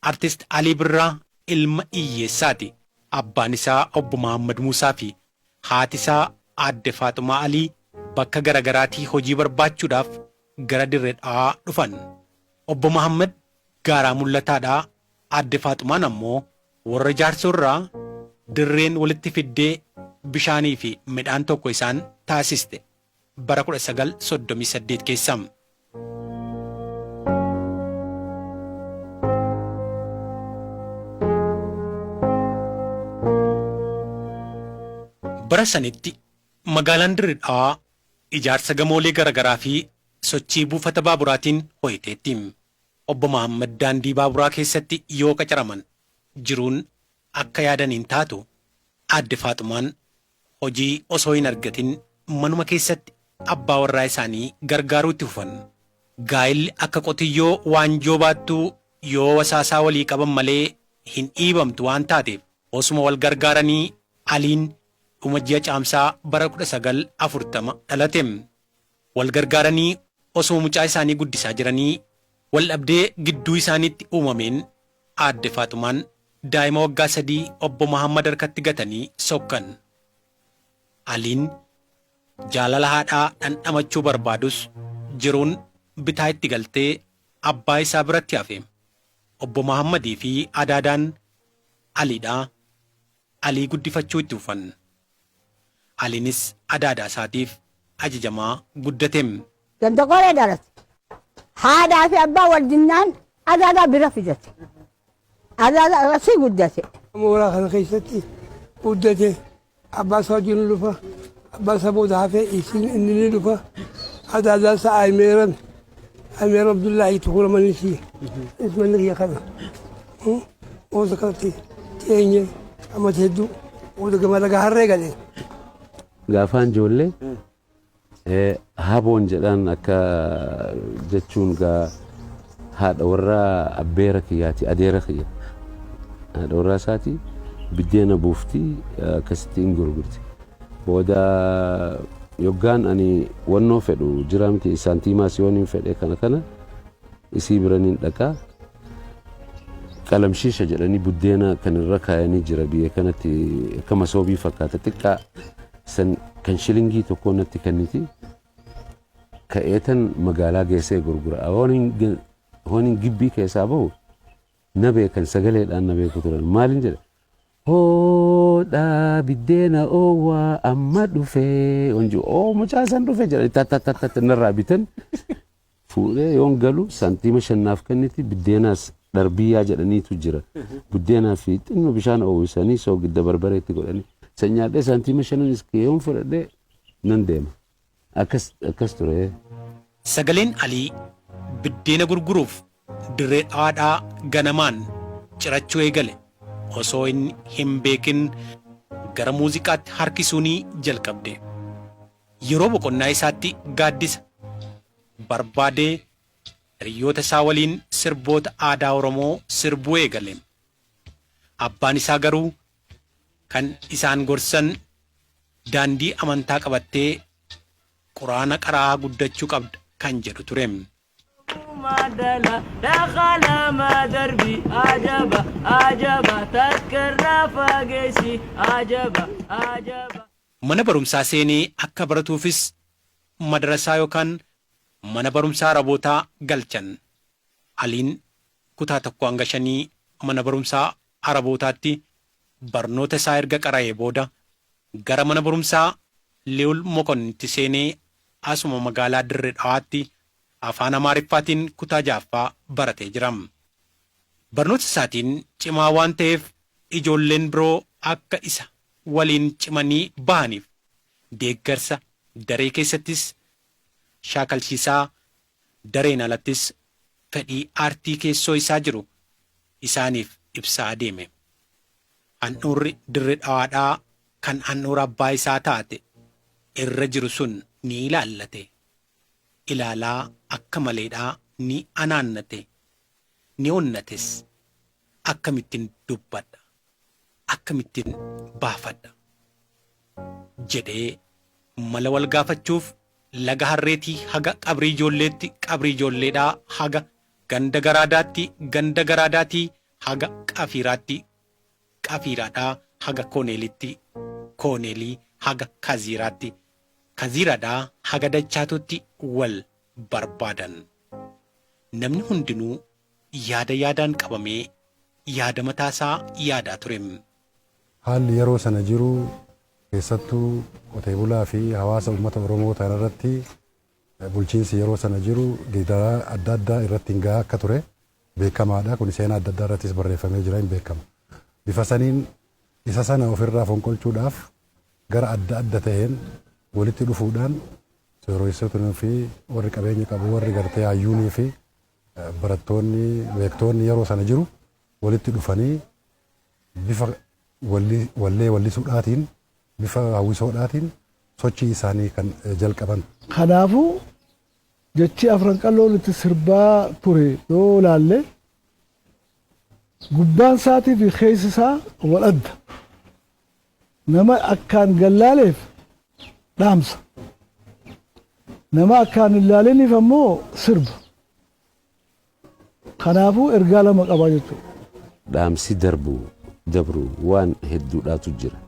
Artist Alii Birraa ilma hiyyeessaati. Abbaan isaa Obbo Mahaammad Muusaa fi haati isaa Aadde Faaxumaa Alii bakka garagaraatii hojii barbaachuudhaaf gara Dirree Dhawaa dhufan. Obbo Mahaammad Gaaraa Mul'ataadhaa, Aadde Faaxumaan ammoo warra Jaarsoo irraa Dirreen walitti fiddee bishaanii fi midhaan tokko isaan taasiste bara 1938 keessa. Bara sanitti magaalaan Dirre Dhawaa ijaarsa gamoolee garagaraa fi sochii buufata baaburaatiin ho'iteetti. Obbo Mahaammad daandii baaburaa keessatti yoo qacaraman jiruun akka yaadan hin taatu. Aadde Faaxumaan hojii osoo hin argatin manuma keessatti abbaa warraa isaanii gargaaruu itti fufan. Gaa'illi akka qotiyyoo waanjoo baattuu yoo wasaasaa walii qaban malee hin dhiibamtu waan taateef osuma wal gargaaranii Aliin dhuma ji'a Caamsaa bara 1940 dhalate. Wal gargaaranii osuma mucaa isaanii guddisaa jiranii wal dhabdee gidduu isaaniitti uumameen Aadde Faaxumaan daa'ima waggaa 3 Obbo Mahaammad harkatti gatanii sokkan. Aliin jaalala haadhaa dhandhamachuu barbaadus jiruun bitaa itti galtee abbaa isaa biratti hafe. Obbo Mahaammadii fi adaadaan Aliidhaa Alii guddifachuu itti fufan. Aliinis adaadaa isaatiif ajajamaa guddate. Ganda qoree dhalate. Haadhaa fi abbaa wal dinnaan adaadaa bira fidate. Adaadaa asii guddate. Mooraa kana keessatti guddate. Abbaa isaa wajjin ni dhufa. Abbaa isaa booda hafee isin inni ni dhufa. Adaadaa isaa Ayimeeran. Ayimeeran Abdullaahi Tukuura manni isii. Manni kiyya kana. Oosa kanatti teenye amata hedduu booda gama laga harree galee. Gaafaan ijoollee haboon jedhaan akka jechuun gaa haadha warraa abbeera kiyyaati adeera kiyya haadha warraa isaati biddeena buufti akkasitti hin gurgurti. Booda yoggaan ani wannoo fedhu jira miti saantiimaas yoon hin fedhe kana kana isii bira nin dhaqa. Qalamshiisha jedhanii buddeena kan irra kaayanii jira biyya kanatti akka masoobii fakkaata xiqqaa san kan shilingii tokkoo natti kenniti. Ka'eetan magaalaa geessee gurgura. Hooniin gibbii keessaa bahu na beekan sagaleedhaan na beeku turan. Maalin jedha? Hoodhaa biddeena oowwaa amma dhufee. Onju oo mucaa san dhufe jedhanii tattattatta narraa bitan. Fuudhee yoon galu saantiima 5 naaf kenniti biddeenaas dharbiyyaa jedhaniitu jira. Buddeenaa fi xinnoo bishaan oowwisanii soogidda barbaree itti godhanii. San nyaadhee saantiima shananis yoon fudhadhee nan deema. Akkas akkas ture. Sagaleen Alii biddeena gurguruuf Dirree Dhawaadhaa ganamaan cirachuu eegale osoo inni hin beekin gara muuziqaatti harkisuunii jalqabde. Yeroo boqonnaa isaatti gaaddisa barbaadee hiriyyoota isaa waliin sirboota aadaa Oromoo sirbuu eegale. Abbaan isaa garuu kan isaan gorsan daandii amantaa qabattee Quraana qara'aa guddachuu qabda kan jedhu ture. Mana barumsaa seenee akka baratuufis madarasaa yookaan mana barumsaa Arabootaa galchan. Aliin kutaa 1-5 mana barumsaa Arabootaatti barnoota isaa erga qara'ee booda gara mana barumsaa Li'ul Mokonnitti seenee asuma magaalaa Dirre Dhawaatti Afaan Amaariffaatiin kutaa 6ffaa baratee jira. Barnoota isaatiin cimaa waan ta'eef ijoolleen biroo akka isa waliin cimanii bahaniif deeggarsa daree keessattis shaakalchiisaa dareen alattis fedhii aartii keessoo isaa jiru isaaniif ibsaa adeeme. Handhuurri Dirre Dhawaadhaa kan handhuura abbaa isaa taate irra jiru sun ni ilaallate. Ilaalaa akka maleedhaa ni anaannate, ni onnates. Akkamittin dubbadha? Akkamittin baafadha? Jedhee mala wal gaafachuuf laga Harreetii haga Qabrii Ijoolleetti, Qabrii Ijoolleedhaa haga ganda Garaadaatti, ganda Garaadaatii haga Qafiiraatti, Qafiiraadhaa haga Kooneelitti, Kooneelii haga Kaziiraatti, Kaziiraadhaa haga Dachaatutti wal barbaadan. Namni hundinuu yaada yaadaan qabamee yaada mataasaa yaadaa ture. Haalli yeroo sana jiru keessattuu qotee bulaa fi hawaasa uummata Oromoo ta'an irratti bulchiinsi yeroo sana jiru gidaraa adda addaa irratti hin gahaa akka ture beekamaadha. Kun seenaa adda addaa irrattis barreeffamee jira hin beekama. Bifa saniin isa sana ofirraa fonqolchuudhaaf gara adda adda ta'een walitti dhufuudhaan sooressitoonni fi warri qabeenya qabu warri gartee hayyuunii fi barattoonni beektoonni yeroo sana jiru walitti dhufanii bifa wallee wallisuudhaatiin bifa hawwisoodhaatiin sochii isaanii kan jalqaban. Kanaafuu jechi Afran Qalloon itti sirbaa ture yoo laalle gubbaan isaatii fi keessi isaa wal adda. Nama akkaan gallaaleef dhaamsa. Nama akkaan hin laaliniif ammoo sirba. Kanaafuu ergaa lama qabaa jechuudha. Dhaamsi darbu dabru waan hedduudhaatu jira.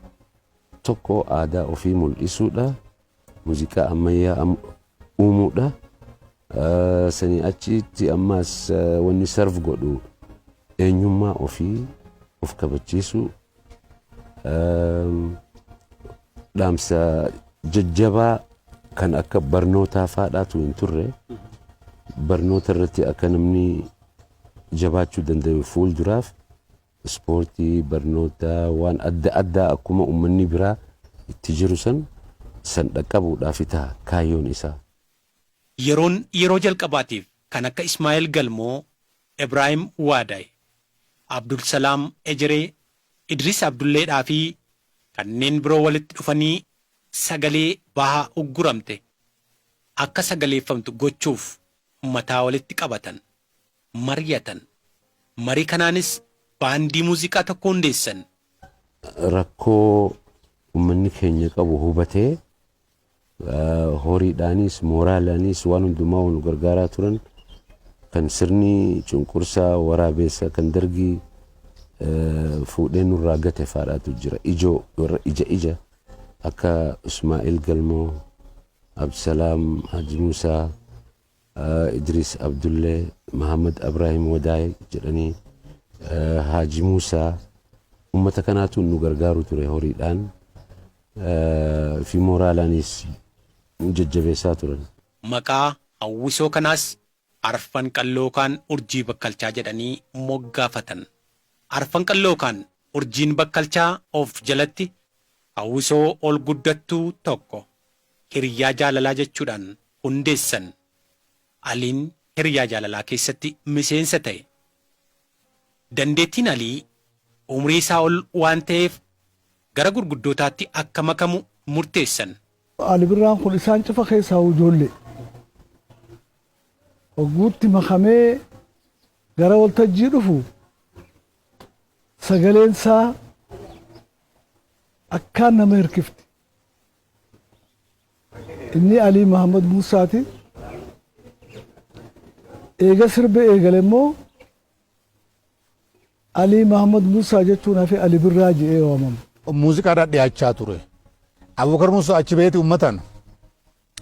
Tokko aadaa ofii mul'isuudha. Muuziqaa ammayyaa uumuudha. Sanii achitti ammas wanni sarf godhu eenyummaa ofii of kabachiisu, dhaamsa jajjabaa kan akka barnootaa faadhaatu hin turre. Barnoota irratti akka namni jabaachuu danda'u fuulduraaf ispoortii, barnoota, waan adda addaa akkuma uummanni biraa itti jiru san dhaqqabuudhaaf ta'a kaayyoon isaa. Yeroon yeroo jalqabaatiif kan akka Ismaa'eel Galmoo, Ibraayim Waadaay, Abdul Salaam Ejeree, Idris Abdulleedhaa fi kanneen biroo walitti dhufanii sagalee bahaa ugguramte akka sagaleeffamtu gochuuf mataa walitti qabatan, mari'atan. Marii kanaanis baandii muuziqaa tokko hundeessan. Rakkoo uummanni keenya qabu hubatee horiidhaanis mooraalaanis waan hundumaa nu gargaaraa turan, kan sirni cunqursaa waraabeessa kan dargii fuudhee nurraa gate faadhaatu jira. Ijoo warra ija ija akka Ismaa'il Galmoo, Abdusalaam Haji Musaa, Idris Abdullee, Mahammad Abraahim Wadaay jedhanii, Haji Musaa, ummata kanaatu nu gargaaru ture, horiidhaan fi mooraalaanis jajjabeessaa turan. Maqaa hawwisoo kanaas Arfan Qallookaan Urjii Bakkalchaa jedhanii moggaafatan. Arfan Qallookaan Urjiin Bakkalchaa of jalatti hawwisoo ol guddattuu tokko Hiriyaa Jaalalaa jechuudhaan hundeessan. Aliin Hiriyaa Jaalalaa keessatti miseensa ta'e. Dandeettiin Alii umrii isaa ol waan ta'eef gara gurguddootaatti akka makamu murteessan. Ali Birraan kun isaan cufa keessaa ijoollee. Hogguutti makamee gara waltajjii dhufu sagaleen isaa akkaan nama hirkifti. Inni Alii Mahammad Muusaati. Eega sirba eegale immoo Alii Mahammad Muusaa jechuun hafe Ali Birraa jedhee waamama. Muuziqaadhaan dhiyaachaa ture. Abubakar Muusaa achi beeti ummatan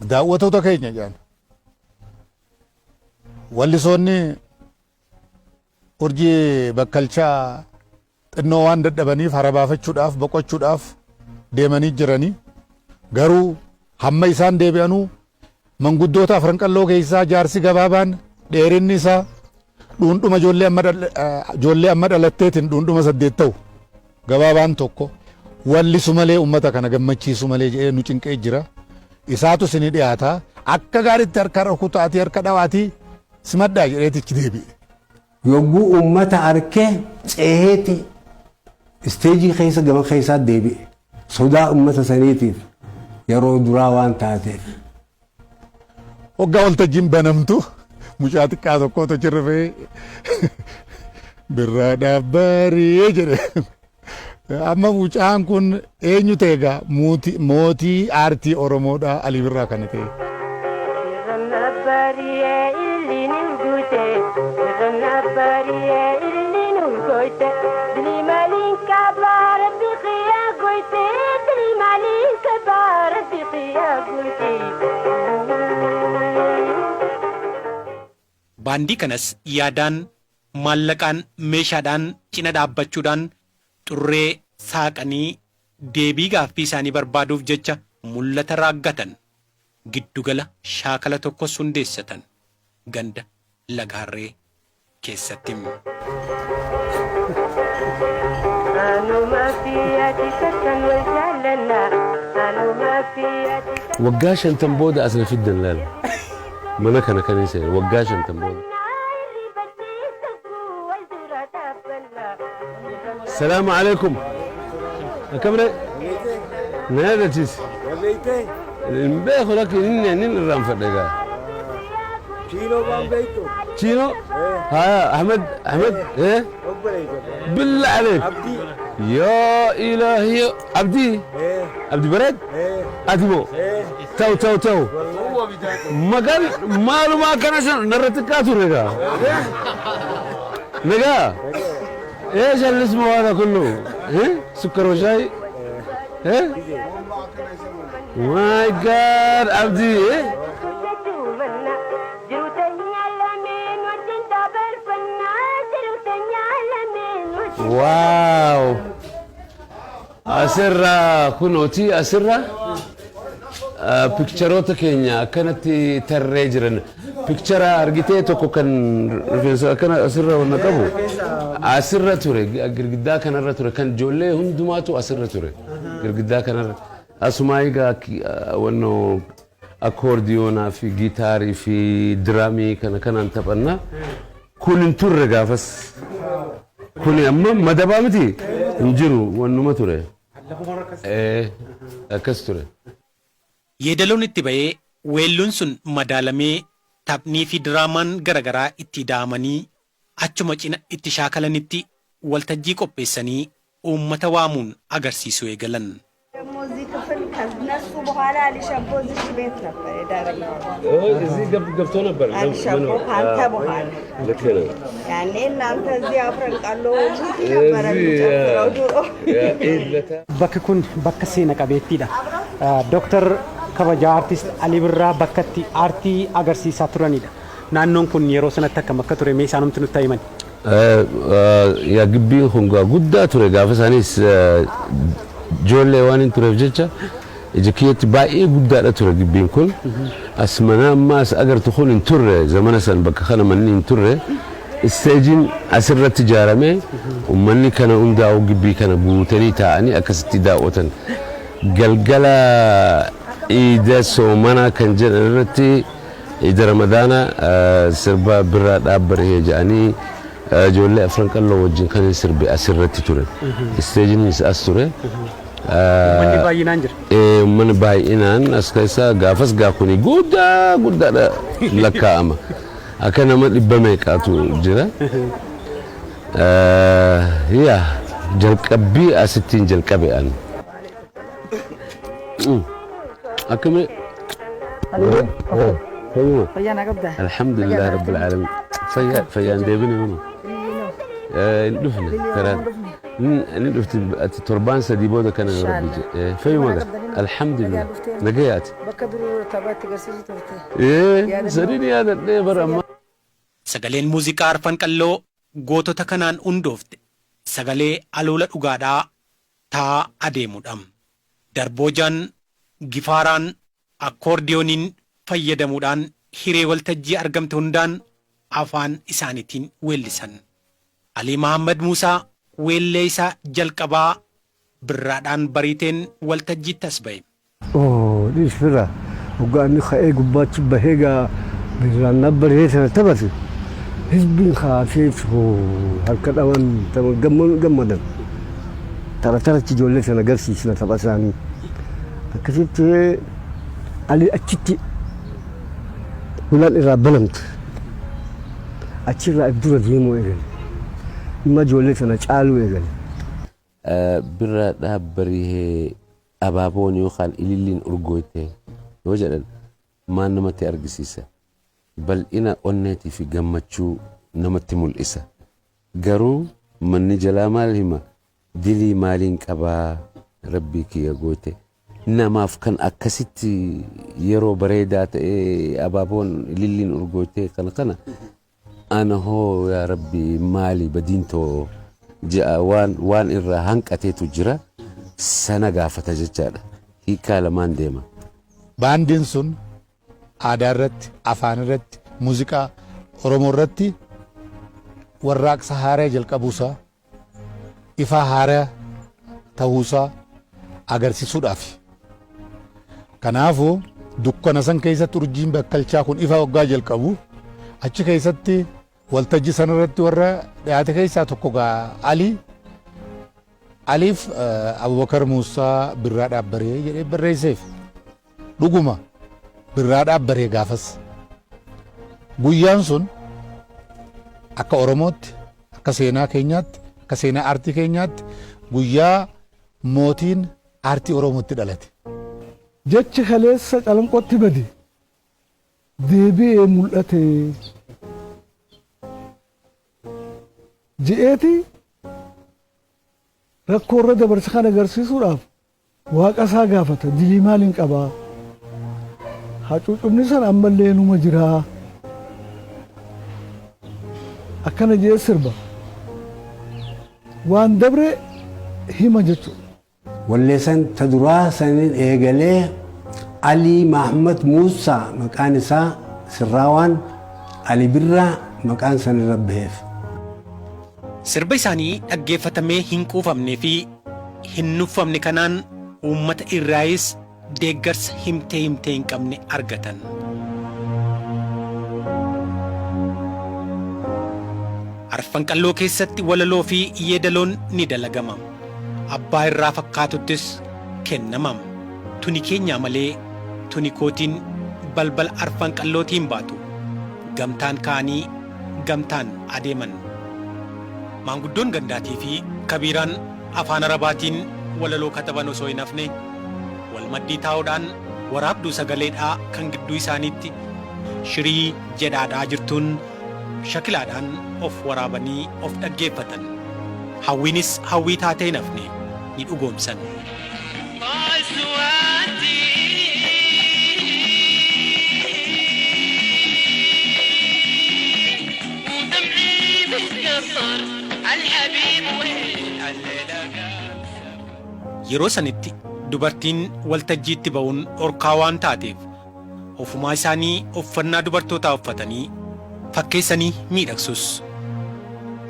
daawwattoota keenya jedhan. Wallisoonni Urjii Bakkalchaa xinnoo waan dadhabaniif hara baafachuudhaaf boqochuudhaaf deemanii jiranii, garuu hamma isaan deebi'anuu manguddoota Afran Qalloo keessaa jaarsi gabaabaan dheerinni isaa dhuundhuma ijoollee amma dhalatteetiin dhuundhuma 8 ta'u gabaabaan tokko wallisu malee ummata kana gammachiisu malee jedhee nu cinqee jira. Isaatu isinii dhiyaataa, akka gaariitti harka rukutaatii harka dhawaatii simadhaa jedheetichi deebi'e. Yogguu uummata arkee ceeheeti isteejii keessa gama keessaa deebi'e. Sodaa uummata saniitiif yeroo duraa waan taateef. Hoggaa waltajjiin banamtu mucaa xiqqaa tokkotu achi rifee "Birraadhaaf barii" jedhe. Amma mucaan kun eenyu ta'e egaa? Mootii aartii Oromoodha Alii Birraa kana ta'e. Baandii kanas yaadaan, maallaqaan, meeshaadhaan cina dhaabbachuudhaan xurree saaqanii deebii gaaffii isaanii barbaaduuf jecha mul'ata raaggatan. Giddugala shaakala tokkos hundeessatan ganda Lagaarree keessatti. Waggaa 50 booda as na fiddan laala. Mana kana kan hin seene waggaa 50 booda. Salaamu alaikum. Akkam ree? Na yaadachiisi. Hin beeku lakki inni inni irraanfadhe egaa. Chiinoo waan beektu. Chiinoo? Haya Ahmed Ahmed eh? Billah aleek. Abdii. Yaa ilaahi Abdii. Abdi Bareed? Ati moo? Ta'u ta'u ta'u. Maqaan maalumaa akkana san narra xiqqaa ture egaa. Nagaa? ايش اللي اسمه هذا كله؟ إيه؟ سكر وشاي؟ ايه؟ ماي جاد عبدي ايه؟ واو asirra kunooti asirra pikcharoota keenya akkanatti tarree jiran pikchara argitee tokko kan rifeensa akkana asirra wanna qabu asirra ture, girgiddaa kanarra ture, kan ijoollee hundumaatu asirra ture girgiddaa kanarra. Asumaa egaa wannoo akkoordiyoonaa fi gitaarii fi diraamii kana kanaan taphanna. Kun hin turre gaafas. Kuni amma madabaa miti hin jiru, wannuma ture. Akkas ture. Yeedaloon itti ba'ee, weelluun sun madaalamee, taphnii fi diraamaan garaagaraa itti ida'amanii achuma cina itti shaakalanitti waltajjii qopheessanii uummata waamuun agarsiisuu eegalan. ደግሞ እዚህ ክፍል ከነሱ በኋላ አሊ ሸቦ እዚች ቤት ነበር የዳረኝ። እዚህ ገብቶ ነበር። አሊ ሸቦ ከአንተ በኋላ። ልክ ነው። ያኔ እናንተ እዚህ አፍረን ቀሎ ነበረ የሚጨፍረው ድሮ። Bakki kun bakka seena qabeettiidha. Dooktar kabajaa Aartist Alii Birraa bakka itti aartii agarsiisaa turanidha. Naannoon kun yeroo sanatti akkam akka ture mee isaanumti nutti himan. Yaa gibbiin kun guddaa ture gaafa isaanis, ijoollee waan hin tureef jecha ija kiyyatti baay'ee guddaadha ture gibbiin kun. As mana amma as agartu kun hin turre zamana san, bakka kana manni hin turre. Isteejiin asirratti ijaaramee uummanni kana hundaa'u gibbii kana guutanii taa'anii akkasitti daawwatan. Galgala iida soomanaa kan jedhan irratti, iida Ramadaana, sirba Birraa Dhaabbaree jedhanii ijoollee Afran Qalloo wajjin kan sirbe asirratti ture. Isteejiinis as ture. Uummanni baay'inaan jira. Uummanni baay'inaan as keessa gaafas gaa kuni guddaa guddaadha lakkaa'ama. Akka nama dhibba meeqaatu jira. Yaa jalqabbii asittiin jalqabe ani. Akkami? Fayyuma? Fayyaa qabdaa? Alhamdulillah Rabbil Alamin. Fayyaa fayyaan deebine mama. Hin dhufne karaa. Ni dhufti ati torbaan 3 booda kana Rabbi jedhe. Fayyuma gaa? Alhamdulillah. Nagayaati. Bakka duruu taphaatti agarsiisu turte. Sadiin yaadadhee bara ammaa. Sagaleen muuziqaa Arfan Qalloo gootota kanaan hundoofte sagalee aloola dhugaadhaa taa adeemudha. Darboojaan, gifaaraan, akkoordiyooniin fayyadamuudhaan hiree waltajjii argamte hundaan afaan isaaniitiin weellisan. Alii Mahammad Muusaa weellee isaa jalqabaa Birraadhaan Bariiteen waltajjiitti as ba'e. Oo, dhiis fira hoggaa inni ka'ee gubbaatti bahee gaa birraan baree sana taphate, hizbiin kaasee harka dhawan gammadan. Tara taratti ijoollee sana agarsiisna tapha isaanii. Akkasitti Ali achitti hulaan irraa banamte. Achirraa if dura deemuu eegale. Dhimma ijoollee sana caaluu eegale. Birraa Dhaabbaree abaaboon yookaan ililliin urgooyte yoo jedhan maal namatti argisiisa? Bal'ina onneetii fi gammachuu namatti mul'isa. Garuu Manni jalaa maal hima? Dilii maaliin qabaa rabbii kiyya goote. Namaaf kan akkasitti yeroo bareedaa ta'ee abaaboon ililliin urgootee kana kana ana hoo yaa rabbi maali badiin too je'a waan waan irraa hanqateetu jira sana gaafata jechaadha. Hiikaa lamaan deema. Baandiin sun aadaa irratti, afaan irratti, muuziqaa Oromoo irratti warraaqsa haaraa jalqabuusaa, ifaa haaraa ta'uusaa agarsiisuudhaaf. Kanaafuu dukkana san keessatti urjiin bakkalchaa kun ifa waggaa jalqabu achi keessatti waltajjii sanarratti warra dhiyaate keessaa tokko gaa Alii Aliif Abubakar Muusaa Birraa Dhaabbaree jedhee barreesseef. Dhuguma Birraa Dhaabbaree gaafas. Guyyaan sun akka Oromootti, akka seenaa keenyaatti, akka seenaa aartii keenyaatti guyyaa mootiin aartii Oromootti dhalate. Jechi kaleessa Calanqootti bade deebi'ee mul'ate je'eeti rakkoo irra dabarse kan agarsiisuudhaaf waaqa isaa gaafata dilii maaliin qabaa hacuucumni san ammallee numa jiraa akkana je'ee sirba waan dabre hima jechuudha. Walleessan ta duraa saniin eegalee Alii Mahammad Muusaa maqaan isaa sirraawaan Ali Birraa maqaan san irra baheef. Sirba isaanii dhaggeeffatamee hin quufamnee fi hin nuffamne kanaan uummata irraayis deeggarsa himtee himtee hin qabne argatan. Arfan Qalloo keessatti walaloo fi yeedaloon ni dalagama. Abbaa irraa fakkaatuttis kennama. Tuni keenyaa malee tuni kootiin balbala Arfan Qallootiin baatu. Gamtaan ka'anii gamtaan adeeman. Maanguddoon gandaatii fi kabiiraan afaan Arabaatiin walaloo kataban osoo hin hafne wal maddii taa'uudhaan waraabduu sagaleedhaa kan gidduu isaaniitti shirii jedhaadhaa jirtuun shakilaadhaan of waraabanii of dhaggeeffatan. Hawwiinis hawwii taatee hin hafne ni dhugoomsan. Yeroo sanitti dubartiin waltajjiitti ba'uun dhorkaa waan taateef ofumaa isaanii uffannaa dubartootaa uffatanii fakkeessanii miidhagsus.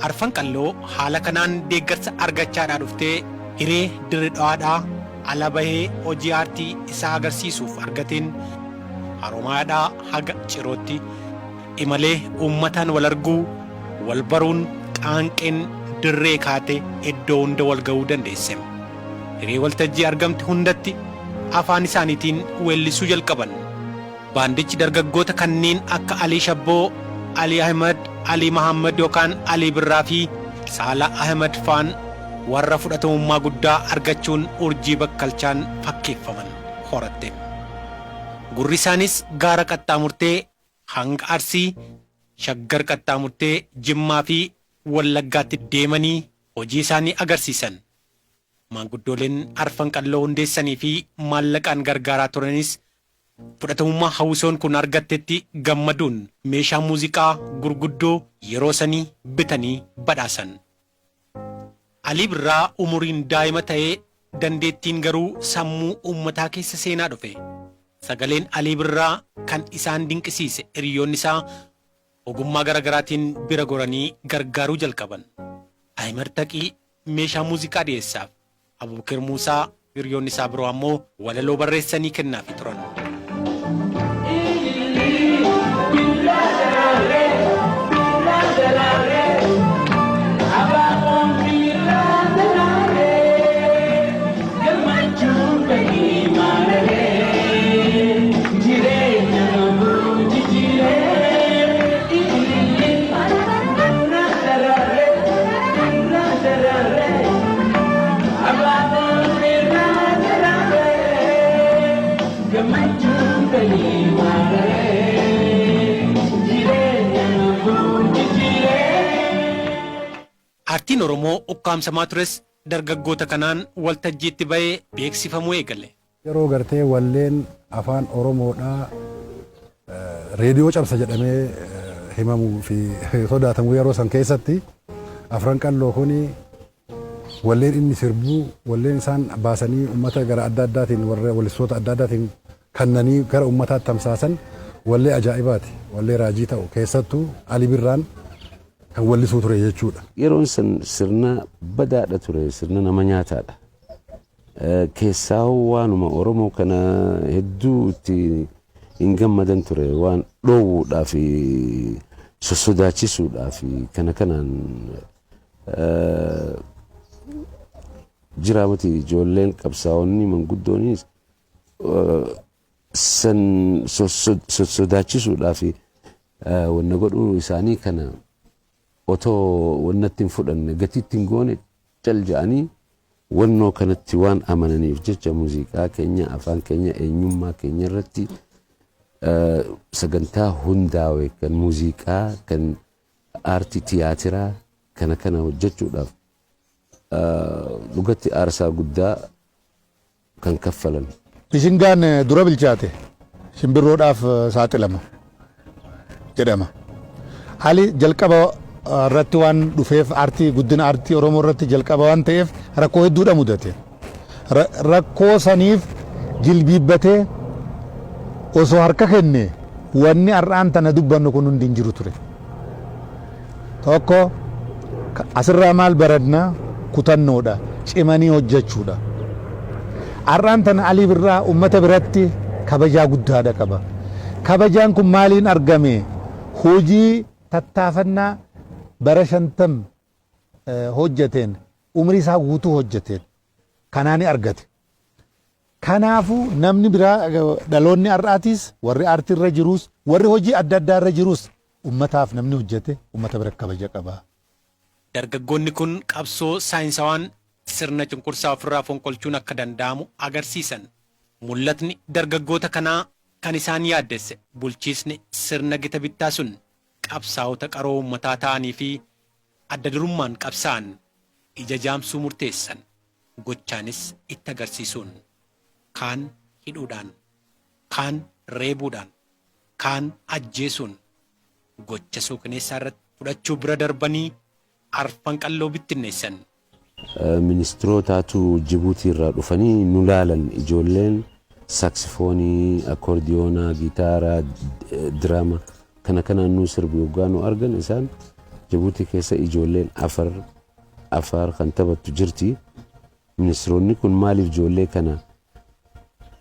Arfan Qalloo haala kanaan deeggarsa argachaadhaa dhuftee hiree Dirre Dhawaadhaa ala bahee hojii aartii isaa agarsiisuuf argateen Haromayaadhaa haga Cirootti imalee uummataan wal arguu, wal baruun qaanqeen dirree kaate iddoo hunda wal ga'uu dandeesse. Hiree waltajjii argamte hundatti afaan isaaniitiin weellisuu jalqaban. Baandichi dargaggoota kanneen akka Alii Shabboo, Alii Ahimad, Alii Mahaammad yookaan Alii Birraa fi Saalaa Ahimad faan warra fudhatamummaa guddaa argachuun urjii bakkalchaan fakkeeffaman horatte. Gurri isaanis gaara qaxxaamurtee hanga Arsii, Shaggar qaxxaamurtee Jimmaa fi Wallaggaatti deemanii hojii isaanii agarsiisan. Maanguddooleen Arfan Qalloo hundeessanii fi maallaqaan gargaaraa turanis fudhatamummaa hawwisoon kun argattetti gammaduun meeshaa muuziqaa gurguddoo yeroo sanii bitanii badhaasan. Alii Birraa umuriin daa'ima ta'ee dandeettiin garuu sammuu uummataa keessa seenaa dhufe. Sagaleen Alii Birraa kan isaan dinqisiise hiriyoonni isaa ogummaa garaagaraatiin bira goranii gargaaruu jalqaban. Ahimad Taqii meeshaa muuziqaa dhiyeessaaf. Abubakir Muusaa hiriyoonni isaa biroo ammoo walaloo barreessanii kennaafii turan. Aartiin Oromoo ukkaamsamaa tures dargaggoota kanaan waltajjiitti ba'ee beeksifamuu eegale. Yeroo gartee walleen afaan Oromoodhaa reediyoo cabsa jedhamee himamuu fi sodaatamu yeroo san keessatti, Afran Qalloo kuni walleen inni sirbuu, walleen isaan baasanii uummata gara adda addaatiin, warra wallistoota adda addaatiin kannanii gara uummataatti tamsaasan, wallee ajaa'ibaati. Wallee raajii ta'u, keessattuu Ali Birraan kan wallisuu ture jechuudha. Yeroon san sirna badaadha ture, sirna nama nyaataadha. Keessaa waanuma Oromoo kana hedduu itti hin gammadan ture, waan dhoowwuudhaa fi sossodaachisuudhaa fi kana kanaan jira miti. Ijoolleen qabsaa'onni manguddoonis san sossodaachisuudhaa fi wanna godhuu isaanii kana otoo wannatti hin fudhanne, gatiitti hin goone, cal ja'anii wannoo kanatti waan amananiif jecha, muuziqaa keenya, afaan keenya, eenyummaa keenya irratti sagantaa hundaawe kan muuziqaa, kan aartii tiyaatiraa kana kana hojjechuudhaaf dhugatti aarsaa guddaa kan kaffalan. Mishingaan dura bilchaate shimbirroodhaaf saaxilama jedhama. Haalli jalqaba irratti waan dhufeef, aartii, guddina aartii Oromoo irratti jalqaba waan ta'eef, rakkoo hedduudha mudate. Rakkoo saniif jilbiibbatee osoo harka kenne, wanni har'aan tana dubbannu kun hundi hin jiru ture. Tokko asirraa maal barannaa? Kutannoodha, cimanii hojjechuudha. Har'aan tana Alii Birraa uummata biratti kabajaa guddaadha qaba. Kabajaan kun maaliin argame? Hojii tattaafannaa bara 50 hojjeteen, umrii isaa guutuu hojjeteen kanaan argate. Kanaafuu namni biraa, dhaloonni har'aatis, warri aartii irra jirus, warri hojii adda addaa irra jirus, ummataaf namni hojjete ummata bira kabaja qaba. Dargaggoonni kun qabsoo saayinsawaan sirna cunqursaa ofirraa fonqolchuun akka danda'amu agarsiisan. Mul'atni dargaggoota kanaa kan isaan yaaddesse bulchiisni sirna gita bittaa sun qabsaa'ota qaroo uummataa ta'anii fi adda durummaan qabsaa'an ija jaamsuu murteessan. Gochaanis itti agarsiisuun, kaan hidhuudhaan, kaan reebuudhaan, kaan ajjeesuun, gocha suukaneessaa irratti fudhachuu bira darbanii Arfan Qalloo bittinneessan. Ministirootaatu Jibuutii irraa dhufanii nu laalan. Ijoolleen saaksifoonii, akoordiyoonaa, gitaaraa, diraama kana kanaan nu sirbu yoggaa nu argan, isaan Jibuutii keessa ijoolleen Afaar kan taphattu jirti. Ministiroonni kun maaliif ijoollee kana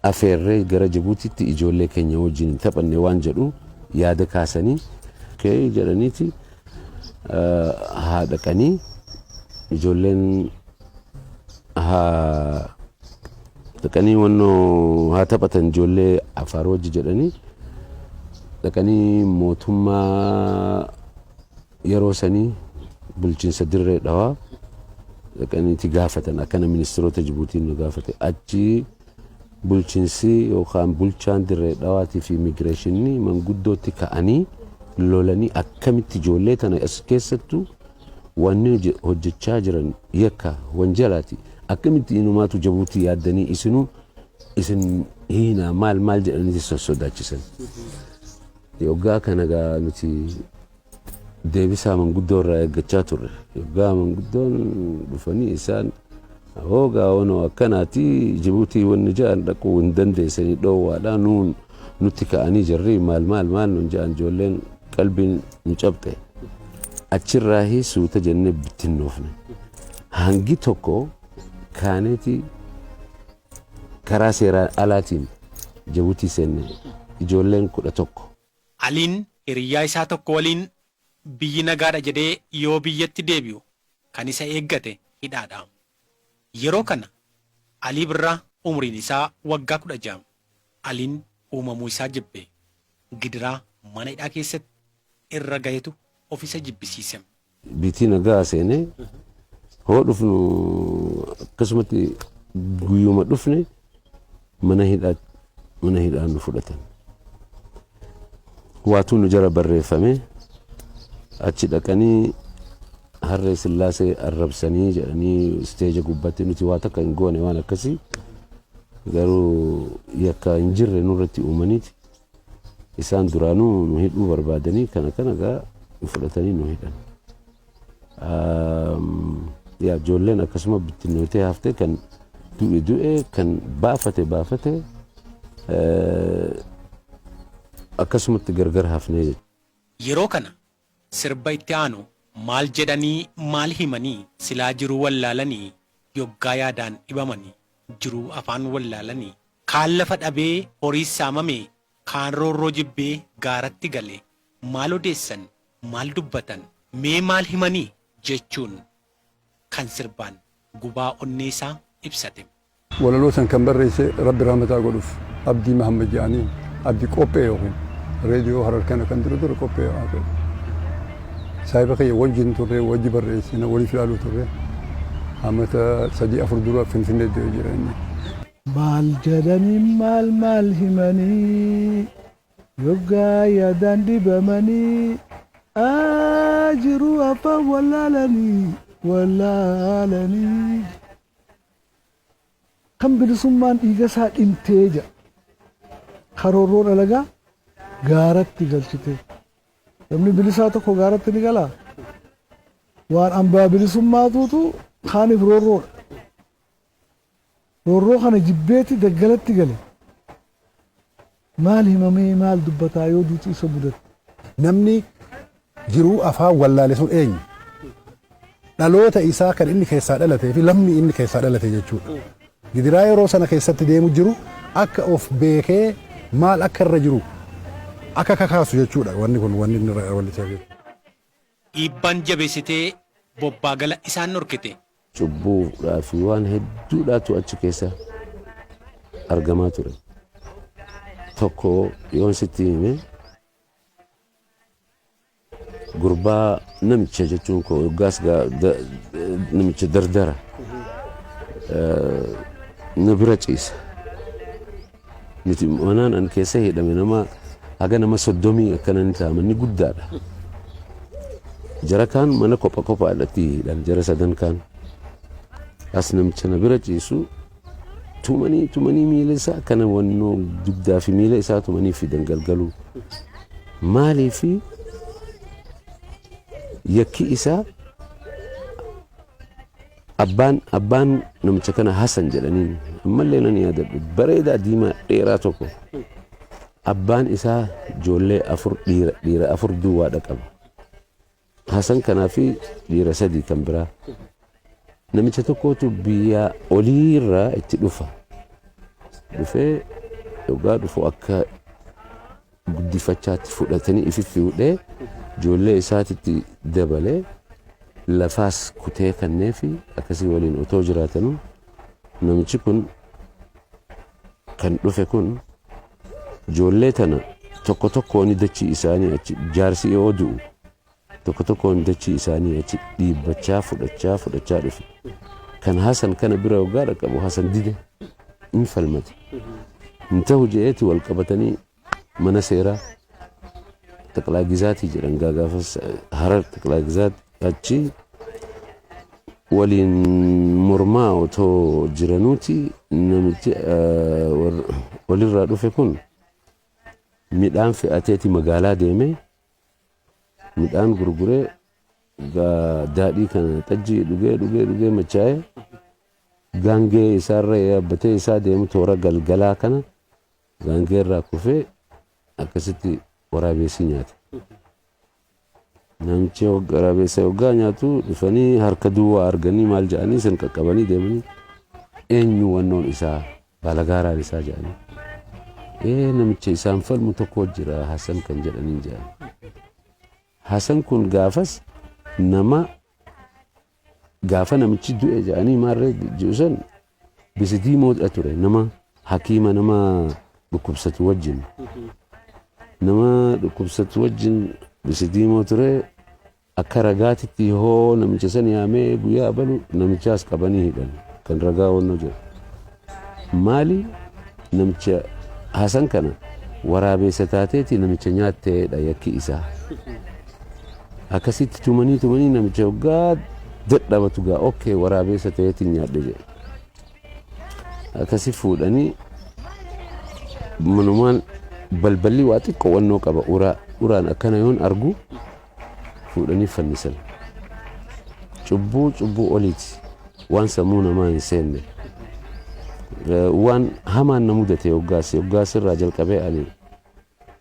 afeerree gara Jibuutiitti ijoollee keenya wajjin hin taphanne waan jedhu yaada kaasanii, kee jedhaniiti haa dhaqanii, ijoolleen haa dhaqanii wannoo haa taphatan ijoollee Afaar wajji jedhanii, dhaqanii mootummaa yeroo sanii, bulchiinsa Dirree Dhawaa dhaqaniiti gaafatan. Akkana ministiroota Jibuutiin nu gaafate. Achi bulchiinsi yookaan bulchaan Dirree Dhawaatii fi immigireeshinii manguddootti ka'anii lolanii, akkamitti ijoollee tana as keessattuu wanni hojjechaa jiran yakka wanjalaati, akkamitti inumaatu Jibuutii yaaddanii, isinuu isin hiinaa, maal maal jedhaniiti sossodaachisan. Yoggaa kana gaa nuti deebisaa manguddoo irraa eeggachaa turre. Yoggaa manguddoon dhufanii, isaan hoogaa wanoo akkanaati, Jibuutii wanni jedhan dhaquu hin dandeessanii, dhoowwaadha, nuun nutti ka'anii jirri, maal maal maal nun jedhan, ijoolleen qalbiin nu cabxe. Achirraahi suuta jennee bittinnoofne. Hangi tokko kaaneeti karaa seeraan alaatiin Jibuutii seenne, ijoolleen 11. Aliin hiriyyaa isaa tokko waliin biyyi nagaadha jedhee yoo biyyatti deebi'u kan isa eeggate hidhaadha. Yeroo kana Alii Birraa umriin isaa waggaa 16. Aliin uumamuu isaa jibbe. Gidiraa mana hidhaa keessatti irra gahetu of isa jibbisiise. Biitii nagaa seenee hoo dhufnu, akkasumatti guyyuma dhufne mana hidhaa nu fudhatan. Waatuu nu jala barreeffame, achi dhaqanii Harree Sillaasee arrabsanii jedhanii isteeja gubbatti nuti waa takka hin goone waan akkasii, garuu yakka hin jirre nurratti uumaniiti. Isaan duraanuu nu hidhuu barbaadanii kana kana gaa fudhatanii nu hidhan. Yaa, ijoolleen akkasuma bittinnootee haftee, kan du'e du'e, kan baafate baafate, akkasumatti gargar hafnee jechuudha. Yeroo kana sirba itti aanu maal jedhanii maal himanii, silaa jiruu wallaalanii, yoggaa yaadaan dhibamanii, jiruu afaan wallaalanii, kaan lafa dhabee horii saamame, kaan roorroo jibbee gaaratti gale, maal odeessan, maal dubbatan, mee maal himanii jechuun kan sirbaan gubaa onnee isaa ibsate. Walaloo san kan barreesse, Rabbi rahmataa godhuuf, Abdii Mahammad jedhanii, Abdii Qophee yookiin reediyoo Harar kana kan dura dura qophee haa. Saahiba kiyya wajjin turre, wajji barreessina, waliif ilaaluu turre. Amata 3 4 dura Finfinnee du'e jira inni. Maal jedhanii maal maal himanii, yoggaa yaadaan dhibamanii, jiruu afaan wallaalanii wallaalanii. Kan bilisummaan dhiiga isaa dhimtee jedha. Karoorroo dhalagaa gaaratti galchite. Namni bilisaa tokko gaaratti ni galaa? Waan ambaa bilisummaatuutu kaaniif roorroodha. Roorroo kana jibbeeti daggalatti gale. Maal himamee maal dubbataa yoo duuti isa mudate? Namni jiruu afaan wallaale sun eenyu? Dhaloota isaa kan inni keessaa dhalatee fi lammii inni keessaa dhalate jechuudha. Gidiraa yeroo sana keessatti deemu jiru akka of beekee maal akka irra jiru akka kakaasu jechuudha, wanni kun wanni inni wallisee jiru. Dhiibbaan jabeessitee bobbaa gala isaan dhorkite. Cubbuudhaa fi waan hedduudhaatu achi keessa argamaa ture. Tokko yoon sitti hime, gurbaa namicha jechuun koo yoggaas namicha dardara na bira ciisa. Nuti manaan an keessa hidhame nama haga nama 30 akkana ni ta'a, manni guddaadha. Jara kaan mana kopha kophaadhatti hidhan, jara sadan kaan. As namicha na bira ciisu tumanii tumanii, miila isaa akkana wannoo dugdaa fi miila isaa tumanii fidan galgaluu. Maaliifi yakki isaa? Abbaan namicha kana Hasan jedhaniin, ammallee nan yaadadhu, bareedaa, diimaa, dheeraa tokko. Abbaan isaa ijoollee afur, dhiira dhiira afur duwwaadha qaba. Hasan kanaa fi dhiira sadii kan biraa. Namicha tokkotu biyya oliirraa itti dhufa. Dhufee yoggaa dhufu akka guddifachaatti fudhatanii ifi fuudhee ijoollee isaatitti dabalee, lafaas kutee kanneefi akkasii waliin otoo jiraatanuu, namichi kun kan dhufe kun ijoollee tana tokko tokkoon dachii isaanii achi, jaarsi yoo du'u tokko tokkoon dachii isaanii achi dhiibbachaa fudhachaa fudhachaa dhufe. Kan Hasan kana bira waggaa dhaqqabu, Hasan dide, in falmate. Hin ta'u je'eeti wal qabatanii mana seeraa Xaqilaa Gizaatii jedhan gaafas, Harar Xaqilaa Gizaat, achi waliin mormaa otoo jiranuuti, namichi walirraa dhufe kun midhaan fe'ateeti magaalaa deemee midhaan gurguree, daadhii kana xajjii dhugee dhugee dhugee machaa'ee, gaangee isaarra yaabbatee isaa deemu, toora galgalaa kana gaangee irraa kufee akkasitti waraabessi nyaate. Namichi waraabessa yoggaa nyaatu dhufanii harka duwwaa arganii, maal jedhanii isin qaqqabanii deemanii, eenyu wannoon isaa, baalagaaraan isaa jedhanii. Ee, namicha isaan falmu tokko jira, Hasan kan jedhaniin jedhan. Hasan kun gaafas nama gaafa namichi du'e jedhanii maarree ji'u san bisidiimoodha ture, nama hakiima, nama dhukkubsatu wajjin. Nama dhukkubsatu wajjin bisidiimoo ture. Akka ragaatitti hoo namicha san yaamee guyyaa abalu namichaas qabanii hidhan, kan ragaa wannoo jedhu. Maali, namicha Hasan kana waraabeessa taateeti namicha nyaatteedha yakki isaa. Akkasitti tumanii tumanii namicha hoggaa dadhabatu gaa okkee waraabeessa ta'eetiin nyaadhe jedhe. Akkasi fuudhanii manumaan balballi waa xiqqoo wannoo qaba uraa uraan akkana yoon argu fuudhanii fannisan. Cubbuu cubbuu oliiti waan sammuu namaa hin seenne. Waan hamaan na mudate hoggaas hoggaas irraa jalqabee ani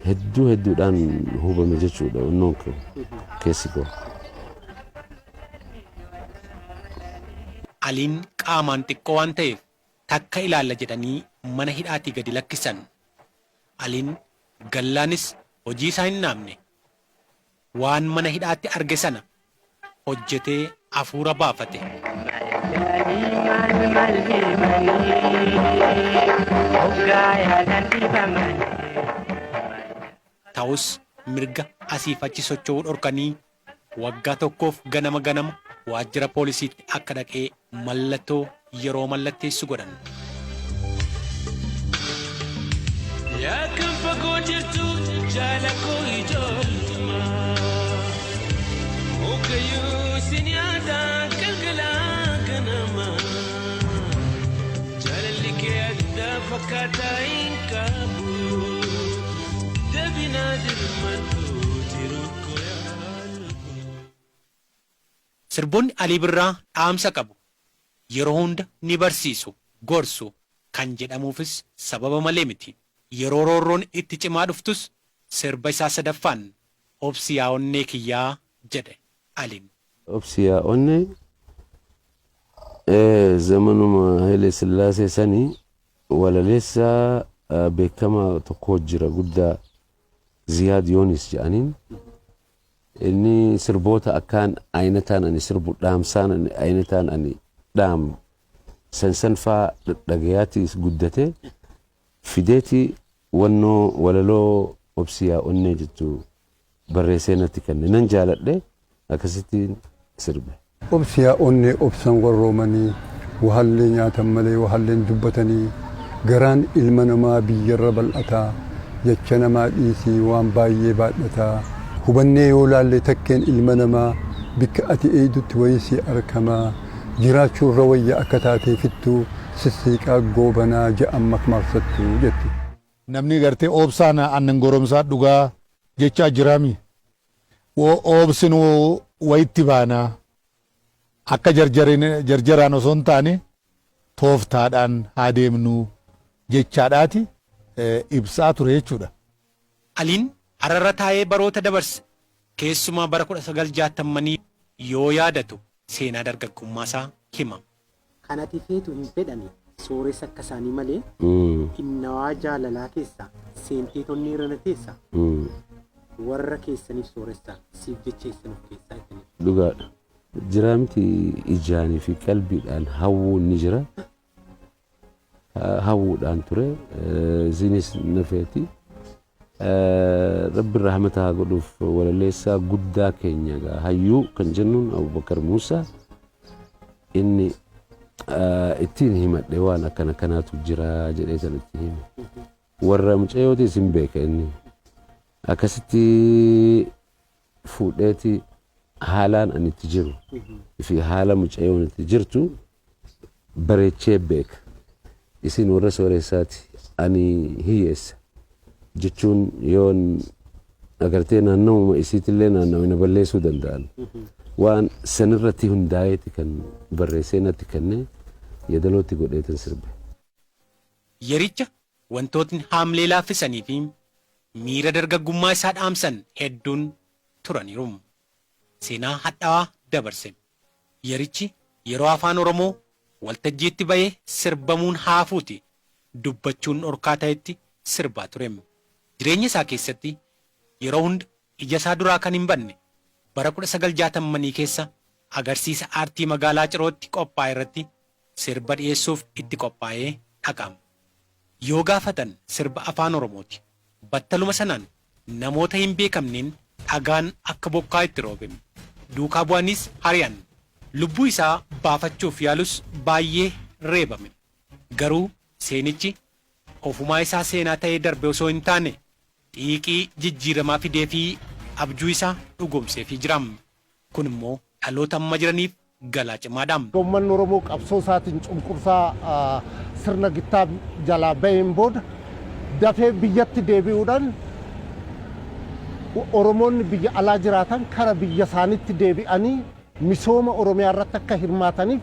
hedduu hedduudhaan hubame jechuudha wannoon koo keessi koo. Aliin qaamaan xiqqoo waan ta'eef takka ilaalla jedhanii mana hidhaatii gadi lakkisan. Aliin gallaanis hojii isaa hin dhaabne. Waan mana hidhaatti arge sana hojjetee hafuura baafate. Ta'us mirga asiif achi socho'uu dhorkanii waggaa tokkoof ganama ganama waajjira poolisiitti akka dhaqee mallattoo yeroo mallatteessu godhan. Yaa kan fagoo jirtu jaala koo ijoollummaa. Mukayyuu sin yaada galgala ganama. Jaalalli kee adda fakkaataa hin qabu. Dabinaa dirmadhu jiru koo yaalu. Sirboonni Alii Birraa dhaamsa qabu. Yeroo hunda ni barsiisu, gorsu kan jedhamuufis sababa malee miti. Yeroo roorroon itti cimaa dhuftus sirba isaa sadaffaan obsi yaa onnee kiyyaa jedhe Aliin. Obsi yaa onnee zamanuma Haile Sillaasee sanii walaleessaa beekamaa tokko jira guddaa Ziyaad Yoonis jedhaniin. Inni sirboota akkaan ayinataan ani sirbu dhaamsaan ani ayinataan ani dhaamu san san faa dhagayaati guddate fideeti wannoo walaloo obsi yaa onnee jettu barreessee natti kenne nan jaaladhe akkasittiin sirbe. Obsi yaa onnee obsan warroomanii wahallee nyaatan malee wahalleen dubbatanii garaan ilma namaa biyyarra bal'ataa jecha namaa dhiisii waan baay'ee baadhataa hubannee yoo laalle takkeen ilma namaa bikka ati eeydutti wayisii arkamaa jiraachuurra wayya akka taateefittuu sissiiqaa goobanaa ja'an makmaaksattuu jetti. Namni gartee obsaan aannan goromsaa dhugaa jechaa jiraami. Obsinuu wayitti baanaa akka jarjaraan osoo hin taane tooftaadhaan haa deemnu jechaadhaati ibsaa ture jechuudha. Aliin Hararra taa'ee baroota dabarse keessumaa bara 1960 yoo yaadatu seenaa dargaggummaasaa hima. Kan ati feetu hin fedhani sooressa akka isaanii malee innawaa jaalalaa keessa seenteet onnee irra na teessa warra keessaniif sooressa siif jecha eessan of keessaa jettaniif. Dhugaadha. Jiraa miti ijaanii fi qalbiidhaan hawwuun ni jira. Hawwuudhaan ture. Isinis na feeti. Rabbi rahmata haa godhuuf walaleessaa guddaa keenya egaa hayyuu kan jennuun Abubakar Muusaa inni ittiin himadhe waan akkana kanaatu jira jedhee san itti hime. Warra mucayyootis hin beeka inni. Akkasitti fuudheeti haalaan ani itti jiru fi haala mucayyoon itti jirtu bareechee beeka. Isin warra sooressaati ani hiyyeessa jechuun yoon agartee naannawuma isiitillee naannawina balleessuu danda'an. Waan sanirratti hundaa'eeti kan barreessee natti kennee yeedalootti godheetan sirbe. Yericha wantootni haamlee laaffisanii fi miira dargaggummaa isaa dhaamsan hedduun turaniiru. Seenaa hadhaawaa dabarse. Yerichi yeroo afaan Oromoo waltajjiitti ba'ee sirbamuun haafuuti dubbachuun dhorkaa ta'etti sirbaa ture. Jireenya isaa keessatti yeroo hunda ija isaa duraa kan hin badne bara 1960 keessa agarsiisa aartii magaalaa Cirootti qophaa'e irratti sirba dhiyeessuuf itti qophaa'ee dhaqa. Yoo gaafatan sirba afaan Oromooti. Battaluma sanaan namoota hin beekamneen dhagaan akka bokkaa itti roobe. Duukaa bu'aniis hari'an. Lubbuu isaa baafachuuf yaalus baay'ee reebame. Garuu seenichi ofumaa isaa seenaa ta'ee darbe osoo hin taane xiiqii jijjiiramaa fideefii abjuu isaa dhugoomseefii jira. Kun immoo dhaloota amma jiraniif galaa cimaadha. Uummanni Oromoo qabsoo isaatiin cunqursaa sirna gittaa jalaa baheen booda dafee biyyatti deebi'uudhaan Oromoonni biyya alaa jiraatan kara biyya isaaniitti deebi'anii misooma Oromiyaa irratti akka hirmaataniif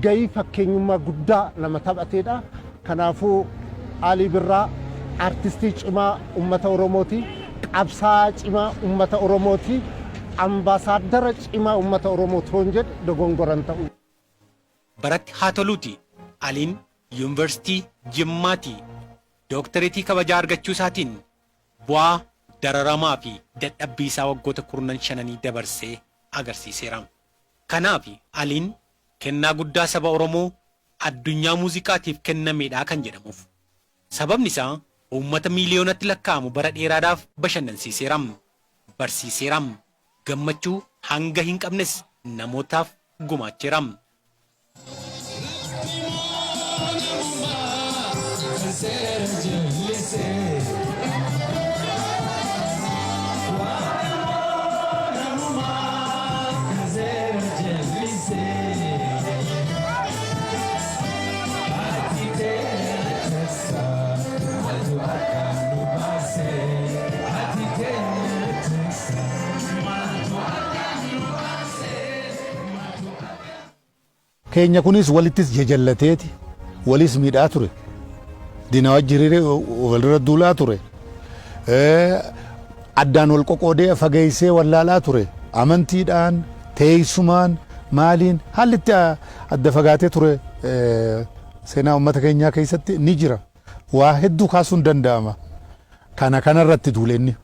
gahii fakkeenyummaa guddaa nama taphateedha. Kanaafuu Alii Birraa artistii cimaa uummata Oromooti. Qabsaa'aa cimaa uummata Oromooti. Ambaasaaddara cimaa uummata Oromooti yoon jedhe dogongoran ta'u. Baratti haa toluuti Aliin Yuunivarsiitii Jimmaatii dooktareetii kabajaa argachuu isaatiin bu'aa dararamaa fi dadhabbii isaa waggoota kurnan shananii dabarsee agarsiiseera. Kanaaf Aliin kennaa guddaa saba Oromoo addunyaa muuziqaatiif kennameedha kan jedhamuuf. Sababni isaa uummata miiliyoonatti lakkaa'amu bara dheeraadhaaf bashannansiiseera. Barsiiseera. Gammachuu hanga hin qabnes namootaaf gumaacheera. Keenya kunis walittis jajallateeti walis miidhaa ture. Diina wajji hiriiree walirra duulaa ture. Addaan wal qoqoodee fageessee wallaalaa ture. Amantiidhaan, teessumaan, maaliin haalli itti adda fagaatee ture seenaa uummata keenyaa keessatti ni jira. Waa hedduu kaasuun danda'ama. Kana kanarratti duule inni.